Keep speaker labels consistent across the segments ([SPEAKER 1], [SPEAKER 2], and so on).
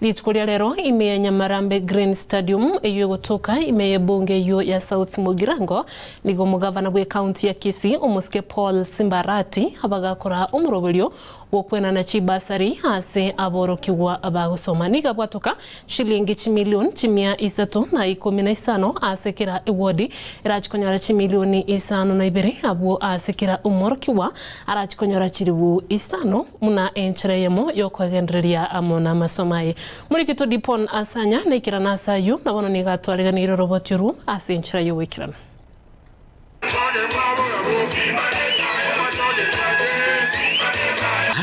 [SPEAKER 1] Rituko ria rero ime ya Nyamarambe Green Stadium eyio egotoka ime y'ebunge eyio ya South Mugirango nigo omogavana bw'ecounty ya Kisii omosike Paul Simba Arati abagakora omoroberio bw'okwenana chibasari ase aborokigwa bagosoma. Nigo abwatoka chilingi chimilion chimia isato na ikomi na isano ase kera ewodi erachi konyora chimilioni isano na ibere abwo ase kera omworokigwa arachi konyora chilibu isano buna enchera eyemo y'okoegendereria amo namasomo aye. Morikito Dipon Asanya naikerana ase ayio, na bono nigo atwareganeire oroboti orwo ase enchera y'ogoikerana.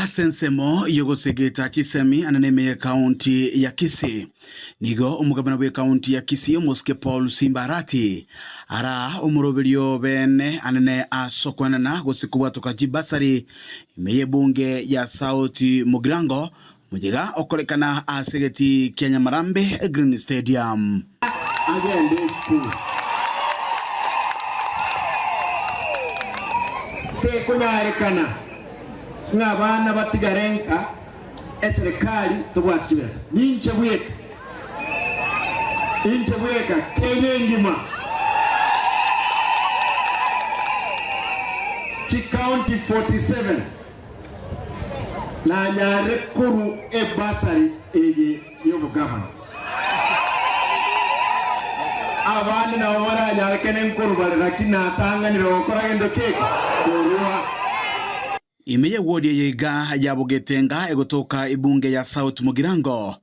[SPEAKER 2] Ase ensemo y'ogosegeta chisemi ane neme y'ekaunti ya Kisii, nigo omogabana bw'ekaunti ya Kisii omosike Paul Simba Arati araa omoroberio bene anene ase okoenana gose kobwatoka chibasari ime y'ebunge ya South Mugirango Moyega okorekana ase egetii kia Nyamarambe Green Stadium.
[SPEAKER 3] Agende esukuru. Tekonyarekana ng'a abana batigare nka eserekari tobwati chibesa. Ninche bweka, inche bweka, Kenya engima, chicounty 47. Nanyare korwa ebasari eye y'obogavana. Abande nabo baranyarekane nkorwa bare, naki natang'anire gokora gento ki eke? Korua.
[SPEAKER 2] Ime y'ewodi eye iga ya Bogetenga egotoka ebunge ya South Mugirango.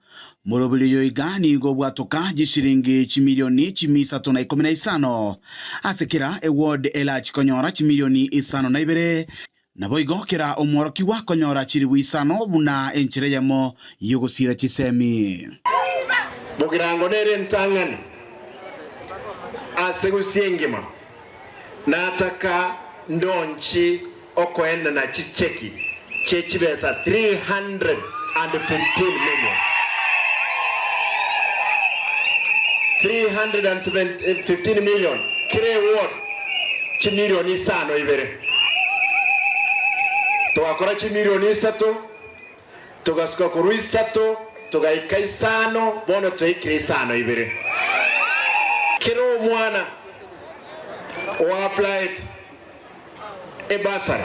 [SPEAKER 2] Moroberi oyo iga nigo obwatoka chishiringi chimilioni chimia isato na ikomi na isano ase kera eward erachi konyora chimilioni isano na ibere Naboigo kera omworokigwa akonyora chilifu isano buna enchera eyemo y'ogosiira chisemi.
[SPEAKER 3] Bogirango nere entang'ani ase gusii engima, nataka ndonchi okoenana chicheki chie chibesa 315 million. 315 million kera eward chimilioni isano ibere. Togakora chimilioni isato, togasuka korwa isato togaika isano, bono twaikire isano ibere. Kera omwana oapplaete ebursary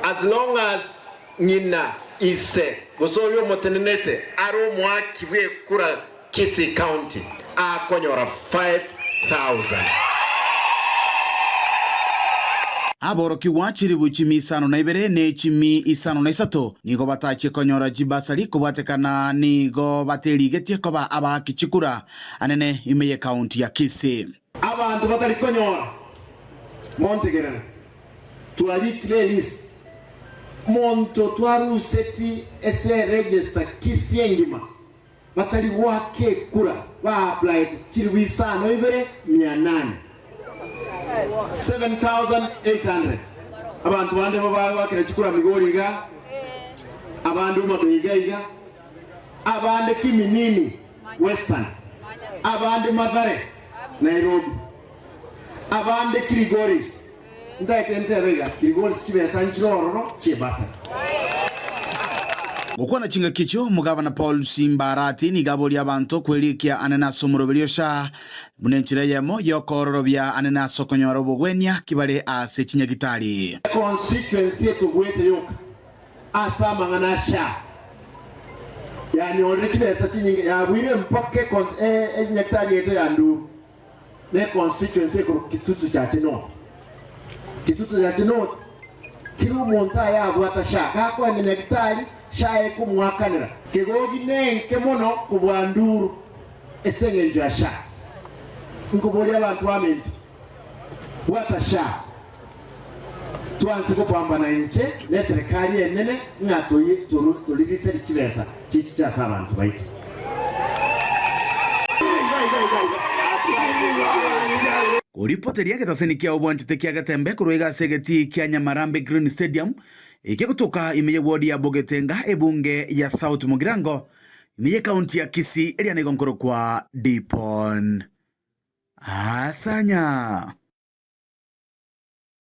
[SPEAKER 3] as long as ng'ina, ise, gose oria omotenenete are omoaki bw'ekura Kisii County akonyora 5,000.
[SPEAKER 2] Aborokigwa chilifu chimia isano na ibere ne chimia isano na isato nigo batachie konyora chibasari kobwatekana nigo baterigetie koba abaaki chikura anene ime y'ekaunti ya Kisii.
[SPEAKER 3] Abanto batari konyora montegerere, twarikire elist, monto twaruseti ase eregister Kisii engima. Batari goaka ekura ba-applied chilifu isano ibere mia nane, 7,800. Abanto bande bo bagoakera chikura Migori iga, abande Homa Bay iga iga, abande Kiminini Western, abande Mathare Nairobi, abande Kilgoris. Ntaete ntebe iga, Kilgoris chibesa nchire ororo chi'ebasari.
[SPEAKER 2] Gokwana chingaki echio, omogabana Paul Simba Arati nigo aboria abanto kwerikia anene ase omoroberi o SHA buna enchera eyemo y'okoororobia anene ase okonyora obogwenia ki bare ase chinyagitari.
[SPEAKER 3] Econstituency etobwete yoka ase amang'ana a SHA yanyorire chibesa chinyinge yabuire mpaka enyagitari yaito ya Nduru. Ne constituency ekorokwa Kitutu Chache North. Kitutu Chache North kera omonto aye abwata SHA gakoenda nyagitari SHA ekomoakanera. Kegogi nenke mono kobua Nduru ase eng'encho ya SHA. Nkoboria abanto baminto bwata SHA twanse kopambana inche ne eserekari enene ng'a toririseri chibesa chichiche ase abanto baito.
[SPEAKER 2] Koripoteria egetaseni kia obwanchete kia Getembe korwa iga ase egetii kia Nyamarambe Green Stadium ekia gotoka ime ye ward ya Bogetenga ebunge ya South Mugirango ime ye county ya Kisii eria nigo nkorokwa Dipon Asanya.